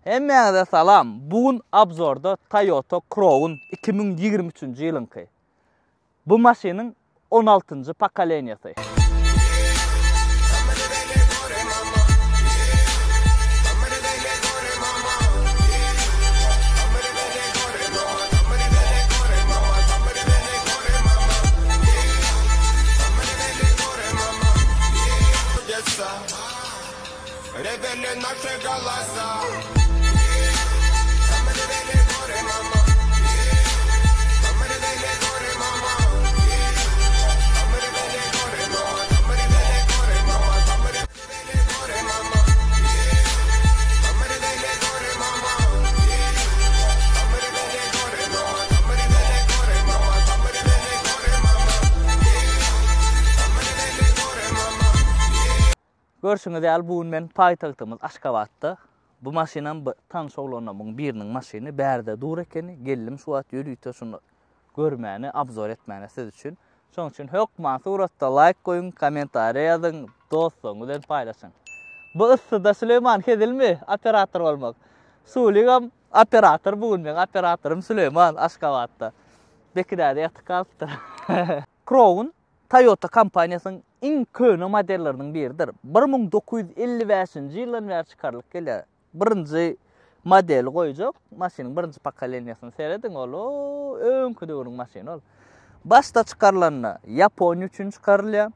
Hemmäňize salam. Bu gün obzorda Toyota Crown 2023-nji ýylyňky. Bu maşynyň 16-njy pokoleniýasy. Görşüňiz ýaly bu gün men paýtagtymyz Aşgabatda. Bu maşynam bir tanyş oglanlarymyň biriniň maşyny bärde dur ekeni. Geldim şu wagt ýörite şuny görmäne, obzor etmäne siz üçin. Şonuň üçin hökman suratda laýk goýuň, kommentariýa ýazyň, dostlaryňyz bilen paýlaşyň. Bu yssyda Süleýman hezilmi operator bolmak? Suligam operator bu gün meň operatorym Süleýman Aşgabatda. Beki däde ýatyp galypdyr. Crown Toyota kompaniýasynyň iň köne modelleriniň biridir. 1955-nji ýyldan bäri çykarylyp gelýär. Birinji modeli goýjak, maşynyň birinji pokoleniýasyny serediň, ol öňki döwrüň maşyny ol. Başda çykarylanda Ýaponiýa üçin çykarylýar.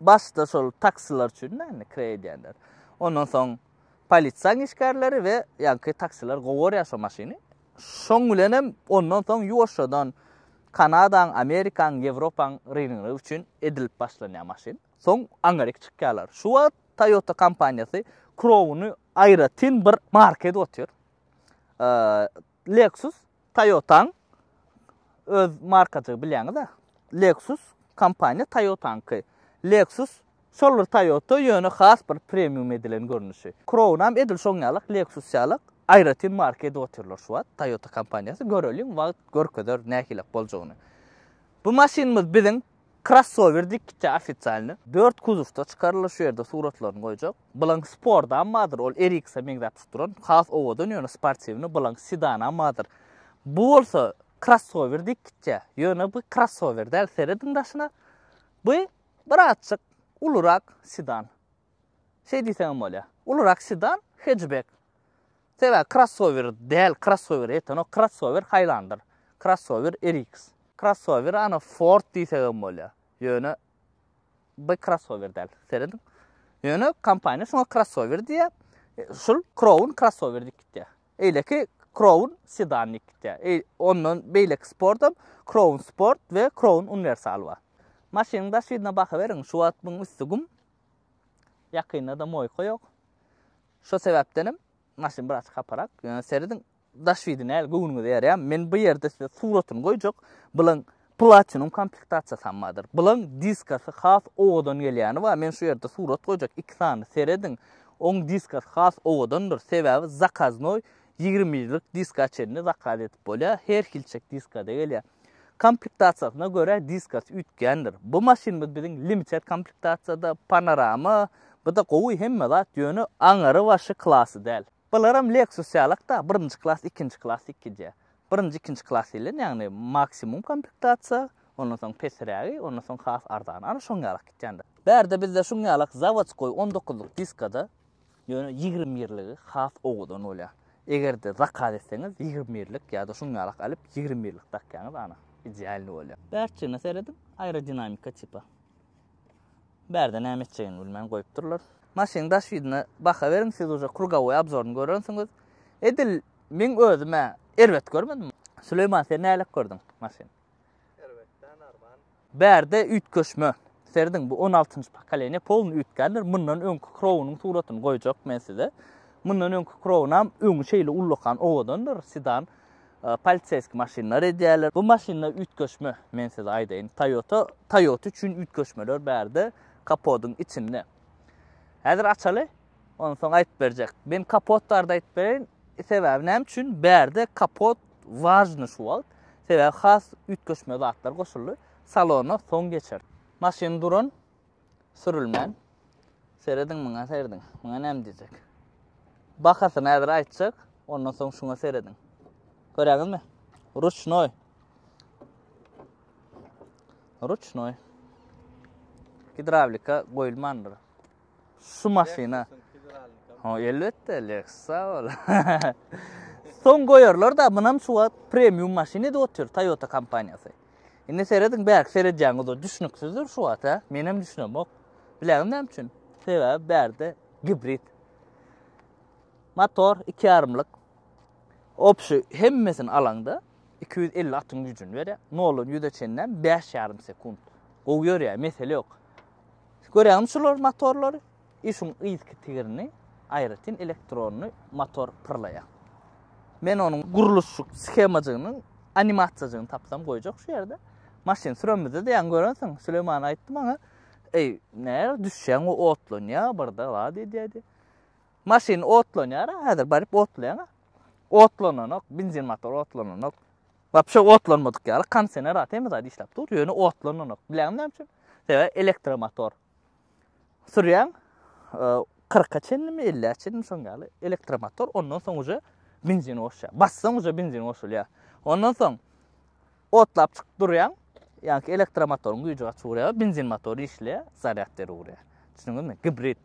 Başda şol taksiler üçin indi kireý edýänler. Ondan soň polisiýanyň işgärleri we ýaňky taksiler gowy görýär şo maşyny. Şoň bilenem ondan soň ýuwaşjadan Kanadaň, Amerikaň, Ýewropaň ryngyny üçin edilip başlanýar maşyn. Soň aňryk çykýarlar. Şu wagt Toyota kompaniýasy Crown-y aýratyn bir marka edip otyr. Lexus Toyotaň öz markajygy bilýäňiz-ä. Lexus kompaniýa Toyotaňky. Lexus şol bir Toyota ýöne has bir premium edilen görnüşi. Crown-am edil şoň ýalak Lexus ýalak aýratyn marka edip otyrlar şu wagt Toyota kompaniýasy. Göreliň wagt görkezer nähilek boljagyny. Bu maşynymyz biziň Krossower diýip gitýär ofitsialny. 4 kuzowda çykarylar şu ýerde suratlaryny goýjak. Bulaň spordam bardyr ol RX-e meňzäp duran has owadan ýöne sportiwny bulaň sedanam bardyr. Bu bolsa krossower diýip gitýär. Ýöne bu krossower däl serediň daşyna. Bu birazjyk ulurak sedan. Şeý diýseňem bolýar. Ulurak sedan, hatchback. Sebäbi krossower däl, krossower ýetenok. Krossower Highlander. Krossower RX. Krossower ana Ford diýsegem bolýar. Ýöne bu krossower däl. Serediň. Ýöne kompaniýa şuňa krossower diýýär. Şul Crown krossower diýip gitýär. Eýleki Crown sedan diýip gitýär. Eý, ondan beýleki sportam Crown Sport we Crown Universal bar. Maşynyň daş ýüzüne bakyberiň. Şu wagt muň üsti gum. Ýakynda-da moýka ýok. Şo sebäpdenem maşyn biraz haparak. Ýöne serediň, daş ýüzi näl göwnüňize ýaraýar. Men bu ýerde size suratyny goýjak. Bulaň Platinum komplektasiýasy hem bardyr. Bulaň diskasy has owadan gelýäni bar. Men şu ýerde surat goýjak, iki sany serediň. Oň diskasy has owadandyr. Sebäbi zakaznoý 20 ýyllyk diska çenli zakaz edip bolýar. Her hilçek diskada gelýär. Komplektasiýasyna görä diskasy üýtgändir. Bu maşynymyz biziň limited komplektasiýada, panorama, bu-da gowy hemme zat, ýöne aňyry başy klasy däl. Bularam Lexus ýalak-da, birinji klas, ikinji klas diýip gidýär. Birinji, ikinji klas diýlen, ýagny maksimum komplektasiýa, ondan soň pesrägi, ondan soň has arzany. Ana şoň ýalak gitýändir. Bärde bizde şuň ýalak zawodskoý on dokuzlyk diskada, ýöne ýigrimi birligi has owadan bolýar. Eger-de zakaz etseňiz, ýigrimi birlik ýa-da şuň ýalak alyp, ýigrimi birlik dakýaňyz, ana, idealnyý bolýar. Bärçigine serediň, aerodinamika tipa. Bärde näme etjegini bilmän goýupdyrlar. Maşynyň daş ýüzüne baha beriň, siz uje krugowoý obzoryny görensiňiz. Edil meň özüm-ä erbet görmedim. Süleýman sen nälik gördüň maşyny? Erbet-dä normal. Bärde üýtgeşme. Serediň bu on altynjy pokoleniýa polny üýtgändir. Mundan öňki Crown-yň suratyny goýjak men size. Mundan öňki Crown-am öňi şeýle ullakan owadandyr, sedan. Poliseýski maşynlar edýärler. Bu maşynda üýtgeşme men size aýdaýyn. Toyota, Toyota üçin üýtgeşmeler bärde kapodyň içinde. Häzir açaly, ondan soň aýdyp berjek. Men kapot barada aýdyp bereýin. Sebäbi näme üçin? Bärde kapot wažny şu wagt. Sebäbi has üýtgeşme zatlar goşuldy. Salona soň geçer. Maşyn duran sürülmän. Serediň muňa serediň. Muňa näme diýjek? Bahasyny häzir aýtjak, ondan soň şuňa serediň. Görýäňizmi? Ruçnoý. Ruçnoý. Gidravlika goýulmandyr. Şu maşyna. Ha, elbetde Lexus ol. Soň goýarlar da, munam şu wagt premium maşyn edip otyr Toyota kompaniýasy. Indi serediň, bärki seredýäňiz o düşnüksizdir şu wagt, ha? Menem düşünemok. Bileňiz näme üçin? Sebäbi bärde gibrid. Motor 2,5-lyk. Opşy hemmesini alaňda 250 atyň güýjüni berýär. 0-dan 100-e çenlem 5,5 sekunt. Gowy ýörýär, mesele ýok. Görýäňmi şular motorlary? I şuň yzky tigrini aýratyn elektronny motor pyrlaýar. Men onuň gurluşyk shemajygynyň animasiýajygyny tapsam goýjak şu ýerde. Maşyn süremizde-de ýaňy görensiň, Süleýman aýtdy maňa, Eý, näre düşýäň o otlanýar, birde zat edýär diýip. Maşyn otlanýar, häzir baryp otlaýaň. Otlananok, benzin motor otlananok. Wapşe otlanmadyk ýaly kondisioner zat hemme zat işläp dur, ýöne otlananok. Bilýäňmi näme üçin? Sebäbi elektromotor. Sürýäň, 40-a çenlimi, 50-ä çenlimi şoň ýaly elektromotor, ondan soň uje benzin goşýar. Bassaň uje benzin goşulýar. Ondan soň otlap çykyp durýaň, ýaňky elektromotoryň güýji gaçyp urýar, benzin motory işleýär, zarýad berip urýar. Düşündiňizmi? Gibrid.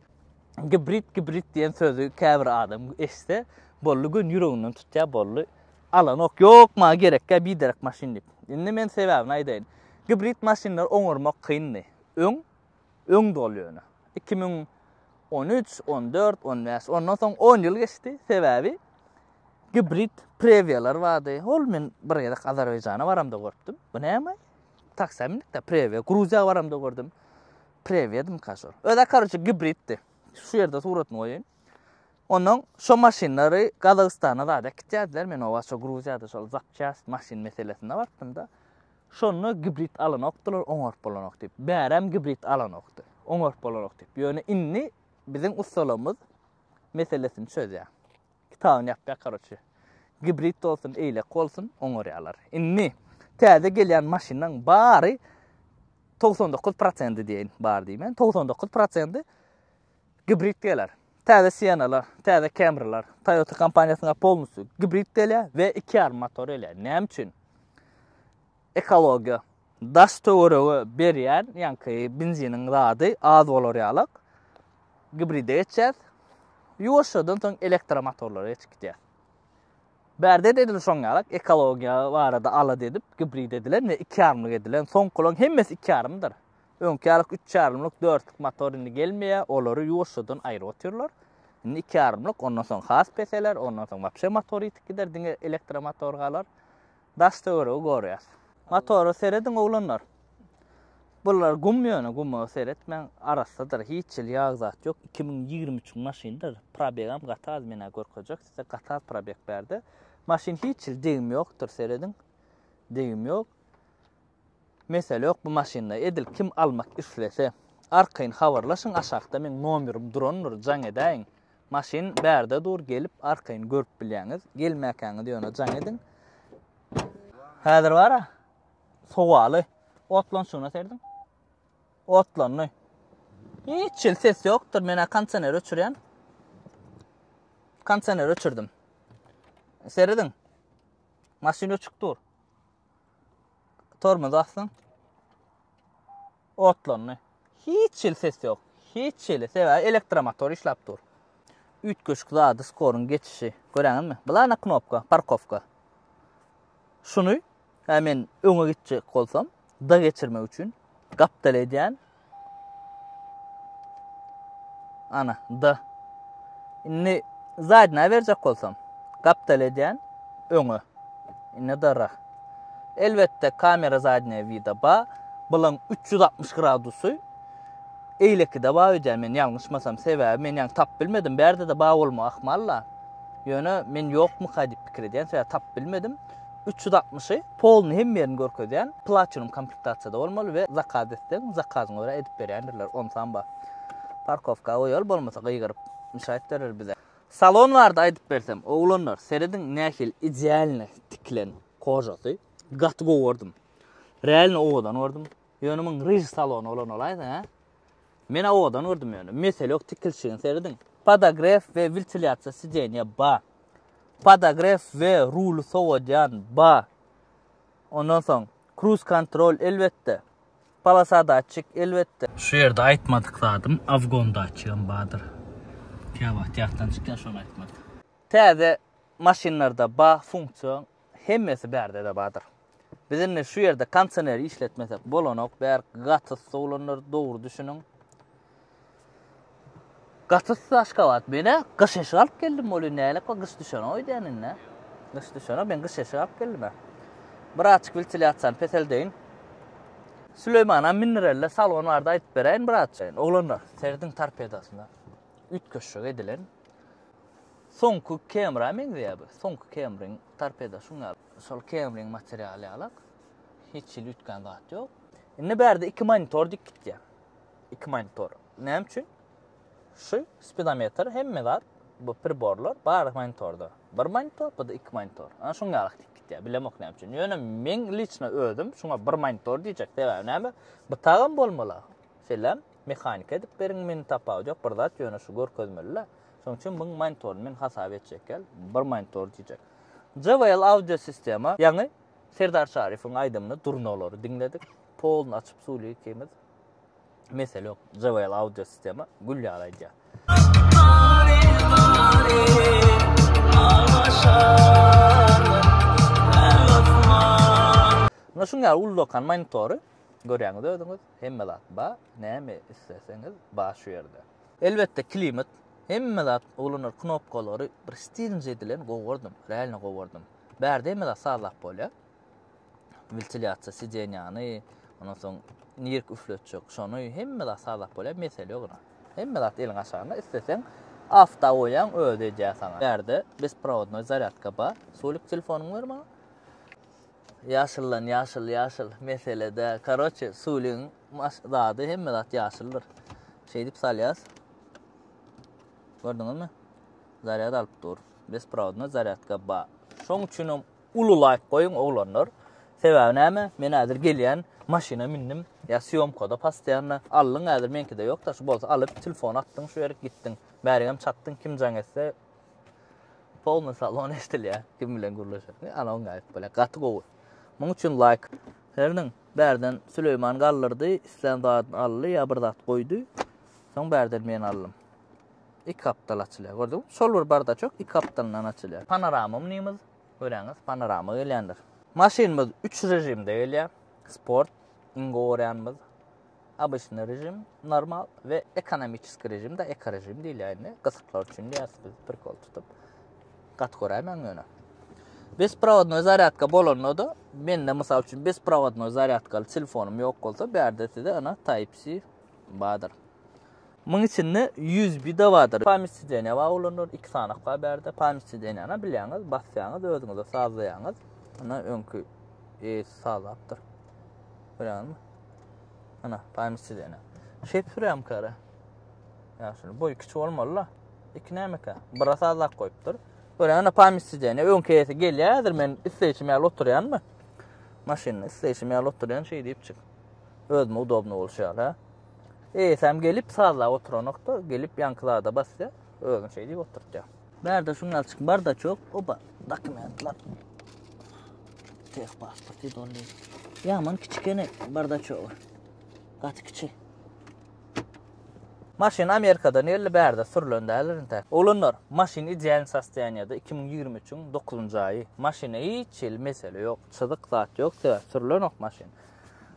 Gibrid, gibrid diýen sözi käbir adam eşitse, boldy gün ýüreginden tutýar, boldy. Alanok, ýok, maňa gerekkä biderek maşyn diýip. Indi men sebäbini aýdaýyn. Gibrid maşynlary oňarmak kyndy. Öň, öň doly ýöne. 2013, 14, 15, ondan soň 10 ýyl geçdi. Sebäbi gibrid prewiýalar bardy. Ol men bir gezek Azerbaýjana baramda görüpdim. Bu näme? Taksä mündik-de, prewiýa. Gruziýa baramda gördüm. Prewiýadymyka şol. Öz-ä karoçe gibriddi. Şu ýerde suratyny goýaýyn. Ondan şo maşynlary Gazagystana zat äkitýärdiler. Men o wagt şo Gruziýada şol zapçast maşyn meselesinde barypdym-da. Şonda gibrid alanokdylar, oňaryp bolanok diýip. Bärem gibrid alanokdy. Oňaryp bolanok diýip. Ýöne indi biziň ussalarymyz meselesini çözýär. Kitabyny ýapýar, karoçe. Gibrid bolsun, eýlek bolsun, oňarýarlar. Indi täze gelýän maşynlaryň bary 99 prosendi diýeýin, bar diýmän, 99 prosendi gibrid geler. Täze Siennalar, täze Camrylar, Toyota kompaniýasynyň polnusy gibrid gelýär we 2,5 motor gelýär. Näme üçin? Ekologiýa, daş töwerege berýän, ýaňky benziniň zady az bolar ýalak gibride geçýär. Ýuwaşjadan soň elektromotorlara geçip gidýär. Bärde-de edil şoň ýalak ekologiýa barada alada edip gibrid edilen we 2,5-lyk edilen. Soňkularyň hemmesi 2,5-dyr. Öňki ýalyk üç ýarymlyk, dörtlük motor indi gelmeýär, olary ýuwaşjadan aýryp otyrlar. Indi iki ýarymlyk, ondan soň has peseler, ondan soň wapşe motor ýitip gider, diňe elektromotor galar. Daş-töweregi gorýas. Motora serediň oglanlar. Bular gum ýöne, guma seretmäň, arassadyr, hiç hili ýag zat ýok. 2023-iň maşynydyr. Probegam gaty az, men-ä görkezjek size, gaty az probeg bärde. Maşyn hiç hili degim ýokdur, serediň. Degim ýok. Mesele ýok bu maşynda edil kim almak islese arkaýyn habarlaşyň aşakda meň nomerim durandyr jaň edäýiň maşyn bärde dur gelip arkaýyn görüp bilýäňiz gelmäkäňiz ýöne jaň ediň Häzir bara sowaly otlanşygyna serediň otlandy hiç hili ses ýokdur men kondisioner öçürýän kondisioner öçürdim serediň maşyn öçük dur Tormoz basdyň. Otlandy. Hiç hili ses ýok. Hiç hili. Sebäbi elektromotor işläp dur. Üýtgeşik zady skoryň geçişi. Göräňizmi? Bular ana knopka, parkowka. Şuny hä men öňe gitjek bolsam, da geçirmek üçin gapdal edýän. Ana, da. Indi zadna berjek bolsam, gapdal edýän öňe. Indi dara. Elbetde kamera zadnýa vida ba. Bulaň 360 gradusy eýlekide ba öýdýän men ýalňyşmasam. Sebäbi men ýaňy tap bilmedim. Bärde-de ba bolmagy ahmal-la. Ýöne men ýokmyka diýip pikir edýän, sebäbi tap bilmedim. 360-y polny hemme ýerini görkezýän platinum komplektasiýada bolmaly we zakaz etseň, zakazyňa görä edip berýändirler. Onsam ba. Parkowka goýaly bolmasa gygyryp müşaýyt berer bize. Salon barada aýdyp bersem, oglanlar, serediň nähili idealny tikilen kožasy. Gaty gowy gördüm. Realny owadan gördüm. Ýöne muň ryž salony bolan bolaýsa, hä? Men owadan gördüm ýöne. Mesele ýok tikilşigini serediň. Podogref we wentilýasiýa sidenýa ba. Podogref we ruly sowadýan ba. Ondan soň kruz kontrol elbetde. Polasa datçik elbetde. Şu ýerde aýtmadyk zadym awgon datçigem bardyr. Käwagt ýatdan çykýar şony aýtmadyk. Täze maşynlarda ba funksiýa hemmesi bärde-de bardyr. Biz indi şu ýerde kondisioneri işletmesek bolanok. Bär gaty yssy oglanlar dogry düşüniň. Gaty yssy Aşgabat. Men-ä gyş eşik alyp geldim welin nälik bar gyş düşenok öýdýän indi. Gyş düşenok men gyş eşik alyp geldim-ä. Birazjyk wentilýasiýany peseldeýin. Süleýmanam mindirelde salon barada aýdyp beräýin birazjyk. Oglanlar serediň torpedasyna üýtgeşik edilen. Soňky Camry-a meňzeýär bu. Soňky Camry-iň torpeda şuň ýaly. Şol Camry-iň materialy ýalak. Hiç hili üýtgän zat ýok. Indi bärde iki monitor dik gitýär. Iki monitor. Näme üçin? Şu spidometr hemme zat bu priborlar bar monitorda. Bir monitor, bu da iki monitor. Ana şuň ýalak dik gitýär. Bilemok näme üçin. Ýöne meň liçno özüm şuňa bir monitor diýjek. Sebäbi näme? Bu tagam bolmaly. Şeýle mehanika edip beriň meni tapawudy ýok bir zat ýöne şu görkezmeli-le. Şonuň üçin muň monitoryny men hasap etjek gel. Bir monitor diýjek. JBL audio sistema, ýaňy Serdar Şaryfowyň aýdymyny Durnalary diňledik. Polny açyp Suli ikimiz. Mesele ýok. JBL audio sistema gül ýaly aýdýar. Muna şuň ýaly ullakan monitory görýäňiz özüňiz. Hemme zat bar. Näme isleseňiz bar şu ýerde. Elbetde klimat hemme zat oglanlar knopkalary bir stilnje edilen gowy gördüm. Realno gowy gördüm. Bärde hemme zat sazlap bolýar. Wentilýasiýa sidenýany, ondan soň nirk üfletjek şony hemme zat sazlap bolýar. Mesele ýok ina. Hemme zat eliň aşagynda. Isleseň awto goýýaň özi edýär saňa. Bärde besprovodnoý zarýadka bar. Sulik telefonyňy ber maňa. Ýaşyldan ýaşyl ýaşyl mesele däl. Karoçe Suligiň zady hemme zat ýaşyldyr. Şeýdip salýas. Gördüňizmi? Zarýad alyp dur. Besprovodnoý zarýadka bar. Şoň üçinem uly laýk goýuň oglanlar. Sebäbi näme? Men häzir gelýän maşyna mindim. Ýa sýomkada postoýanno aldyň häzir meňkide ýok-da şu bolsa alyp telefon atdyň şu ýerik gitdiň. Bärigem çatdyň kim jaň etse Polny salon eşdilýär. Kim bilen gürleşeniňi ana oňa aýdyp bolýar. Gaty gowy. Muň üçin laýk. Serediň, bärden Süleýman galdyrdy, islän zadyny aldy ýa bir zat goýdy. Soň bärden men aldym. Iki gapdal açylýar. Gördüňmi? Şol bir bardaçok iki gapdalyndan açylýar. Panorama munymyz. Göräňiz, panorama gelýändir. Maşynymyz 3 režimde gelýär. Sport, iň gowy görýänimiz. Obyçnyý režim, normal we ekonomiçeskiý režim da eko režim diýilýär indi. Gysyklar üçin diýýäs biz prikol tutup. Gaty göräýmäň ýöne. Besprovodnoý zarýadka bolanda-da, mende mysal üçin besprovodnoý zarýadkaly telefonym ýok bolsa, bärde size ana Type-C bardyr. Muň içinde USB-de bardyr. Pamyt sidenýa bar olanlar, iki sanak bar bärde. Pamyt sidenýany bilýäňiz, basýaňyz, özüňize sazlaýaňyz. Ana öňki eýesi sazlapdyr. Görýäňizmi? Ana, pamyt sidenýa. Şeýp sürýäm kara. Ýa şuny boýy kiçi bolmaly-la. Iki nämekä? Bira sazlap goýupdyr. Görýäňmi, ana pamyt sidenýa. Öňki eýesi gelýär, häzir men isleýşim ýaly oturýanmy? Maşynda isleýşim ýaly oturýan, şeý diýipjik. Özüme udobno bolşy ýaly, hä? Eýesem gelip sazlap oturanokda, gelip ýaňky zada basýar, özüni şeý diýip oturtýar. Bärde şuň ýaly çyk bardaçok, oba, dokumentler. Teh pasport diýdi ol diýdi. Ýaman kiçi ekeni bardaçogy. Gaty kiçi. Maşyn Amerikadan geldi, bärde sürülen däldir intäk. Oglanlar, maşyn idealny sostoýaniýada, 2023-iň 9-njy aýy. Maşynda hiç hili mesele ýok, çyzyk zat ýok, sebäp sürülenok maşyn.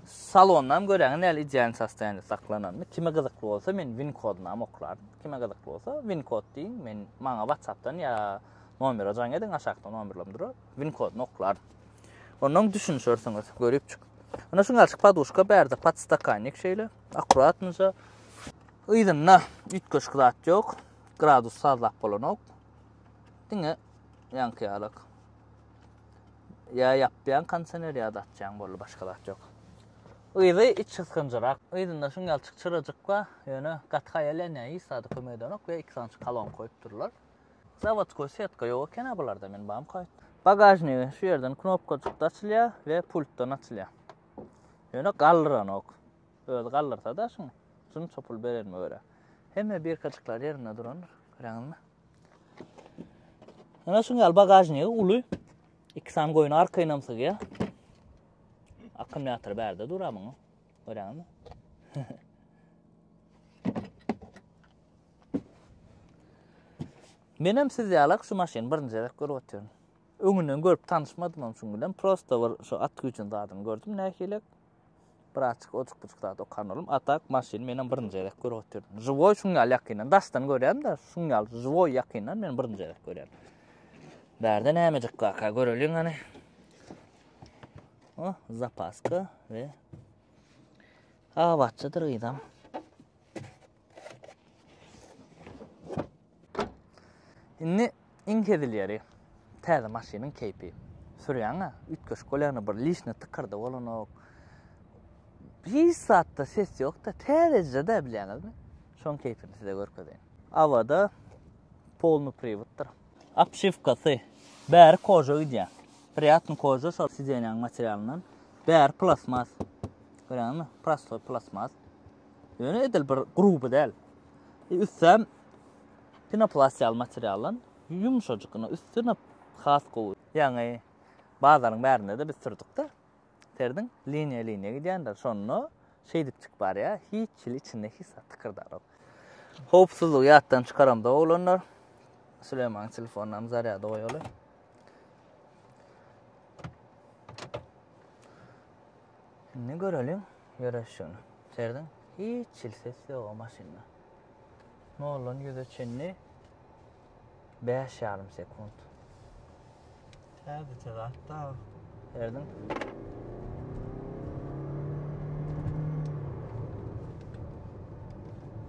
Salondan göräňiz näli idealny sostoýaniýada saklananyny. Kime gyzykly bolsa men win kodunam oklaryn. Kime gyzykly bolsa win kod diýiň, men maňa WhatsAppdan ýa nomere jaň ediň, aşakda nomerlerim durar. Win koduny oklaryn. Ondan düşünişersiňiz, görüpjik. Ana şuň ýaly poduşka bärde podstakannik şeýle akkuratnyja. Yzynda üýtgeşik zat ýok. Gradus sazlap bolanok. Diňe ýaňky ýalak. Ýa ýapýaň kondisioner ýa-da açýaň boldy başga zat ýok. Yzy iç gysgynjyrak. Yzynda şuň ýaly çyrajyk bar. Ýöne gaty haýal ýanýar, hiç zada kömek edenok we iki sany kolon goýupdyrlar. Zawodskoý setka ýok eken-a bularda men bam kaýt. Bagažnigi şu ýerden knopkajykda açylýar we pultdan açylýar. Ýöne galdyranok. Özi galdyrsa-da şuny. Şunça pul berenime görä. Hemme birkajyklar ýerinde durandyr. Görýäňizmi? Ana şuň ýaly bagažnigi uly. Iki sany goýun arkaýynam sygýar. Akkumulýator bärde dur muň. Görýäňizmi? Menem siz ýalak şu maşyny birinji gezek görüp otyryn. Öňünden görüp tanyşmadym hem şuň bilen. Prosta bir şu at güýjüň zadyny gördüm nähili. Birazçyk ojuk-bujuk zat okan boldum. A tak maşyny menem birinji gezek görüp otyryn. Žiwoý şuň ýaly ýakyndan daşdan görýän-de, şuň ýaly žiwoý ýakyndan men birinji gezek görýän. Bärde nämejik barka göreliň hany. O, zapaska we abatçydyr gyzam. Indi iň hezil ýeri, täze maşynyň keýpi. Sürýäň-ä, üýtgeşik bolýany bir lişni tykyrdy bolanok. Hiç zatda ses ýok-da, täzeje-de bilýäňizmi? Şoň keýpini size görkezeýin. Awada polny priwoddyr. Obşiwkasy bäri koža gidýär. Priýatny koža şol sidenýaň materialyndan. Bäri plastmas. Görýäňizmi? Prostoý plastmas. Ýöne edil bir gruby däl. E, üstem penoplast ýaly materialdan ýumşajyk, ýöne üstüne has gowy. Ýaňy bazaryň bärinde-de biz sürdük-de. Serdiň, liniýa-liniýa gidýändir. Şonda şeýdipjik barýar, hiç hili içinde hiç zat tykyrdanok. Howpsuzlygy ýatdan çykaramda oglanlar. Süleýmanyň telefonynam zarýada goýaly. Indi göreliň ýöreşini. Serediň, hiç hili ses ýok o maşynda. Noldan ýüze çenli 5,5 sekunt. Täzeçe zat da. Serediň.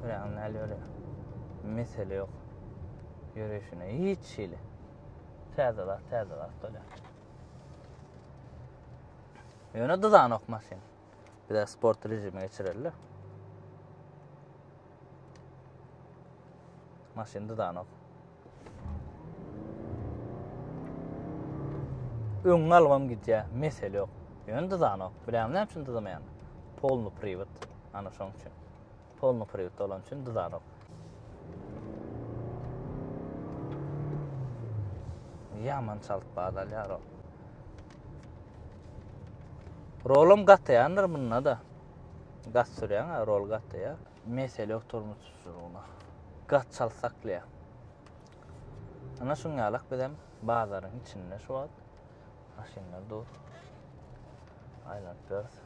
Görýäňmi näle ýöreýär. Mesele ýok. Ýöreýşine hiç hili. Täze zat, täze zat bolýar. Ýöne dyzanok maşyn. Bize sport rejime geçireli. Maşyn dyzanok. Öňüňi alybam gidýär, mesele ýok. Ýöne dyzanok. Bilýäňmi näme üçin dyzamaýan? Polny priwod. Ana şoň üçin. Polny priwod bolan üçin dyzanok. Ýaman çalt bad alýar o. Rolam gataýandyr munda-da. Gat sürýäň, rol gataýar. Mesele ýok tormoz tutuşlygyna. Gat çalt saklaýar. Ana şuň ýalak bizem bazaryň içinde şu wagt maşynlar dur. Aýlanyp ýörüs.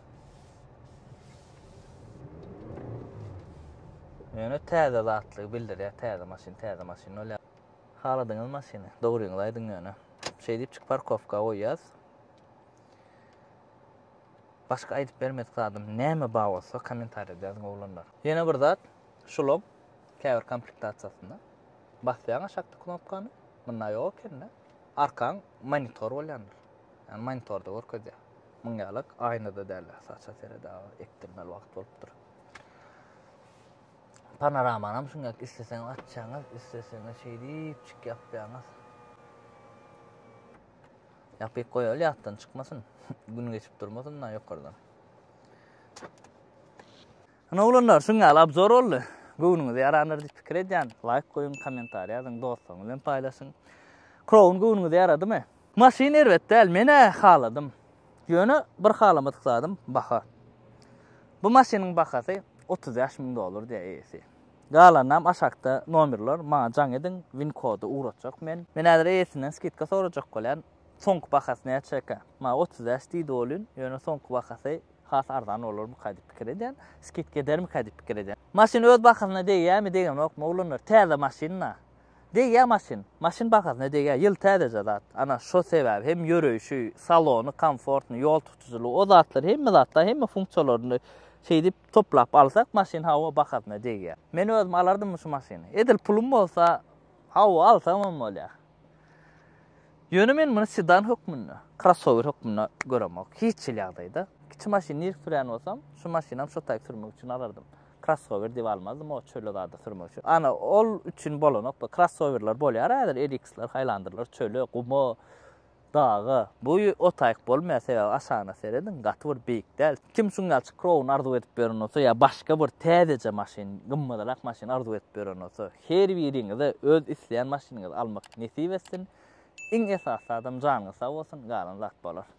Ýöne täze zatlygy bildirýär, täze maşyn, täze maşyn bolýar. Haladyňyz maşyny, dogryňyzy aýdyň ýöne. Şeýdip çyk parkowka goýýas. Başga aýdyp bermedik zadym näme bar bolsa kommentariýada ýazyň oglanlar. Ýene bir zat, şulam käbir komplektasiýasynda basýaň aşakda knopkany, munda ýok ekende arkaň monitor bolýandyr. Ýani monitorda görkezýär. Muň ýalak aýnada däl, saça sered aga ekdirmeli wagt bolupdyr. Panoramanam şuň ýaly isleseňiz açýaňyz, isleseňiz şeýdipjik ýapýaňyz. Ýapyk goýaly ýatdan çykmasyn. Gün geçip durmasyn da ýokardan. Ine oglanlar şuň ýaly obzor boldy. Göwnüňize ýarandyr diýip pikir edýän. Laýk goýuň, kommentariý ýazyň, dostlaryňyz bilen paýlaşyň. Crown göwnüňize ýaradymy? Maşyn erbet däl, men-ä haladym. Ýöne bir halamadyk zadym baha. Bu maşynyň bahasy 35 müň dollar diýýär eýesi. Galanynam aşakda nomerler, maňa jaň ediň, win kody ugratjak men. Men häzir eýesinden skidka sorajak bolýan. Soňky bahasy näçekä? Maňa 35 diýdi welin, ýöne soňky bahasy has arzan bolarmyka diýip pikir edýän. Skidka edermikä diýip pikir edýän. Maşyn öz bahasyna degýärmi, degenokmy oglanlar? Täze maşyn-da. Degýär maşyn. Maşyn bahasyna degýär. Ýyl täzeje zat. Ana şo sebäbi hem ýöreýşi, salony komfortny, ýol tutujylygy o zatlar hemme zatlar hemme funksiýalaryny şeýdip toplap alsak maşyn hawa bahasyna degýär. Men özüm alardym şu maşyny. Edil pulum bolsa hawa alsamam bolýar. Ýöne men muny sedan hökmünde, krossower hökmünde göremok. Hiç hili ýagdaýda. Kiçi maşyn nirk sürýän bolsam, şu maşynam şo taýy sürmek üçin alardym. Krossower diýip almazdym o çöle zada sürmek üçin. Ana ol üçin bolanok bu. Krossowerler bolýar häzir, RX-ler, Highlanderler çöle, guma. Daga bu otaýyk bolmaýar, sebäbi aşagyna serediň, gaty bir beýik däl. Kim şuň ýaly Crown arzuw edip ýören bolsa ýa başga bir täzeje maşyn, gymmadrak maşyn arzuw edip ýören bolsa, her biriňize öz isleýän maşynyňyzy almak nesip etsin. Iň esasy zadam janyňyz sag bolsun, galan zat bolar.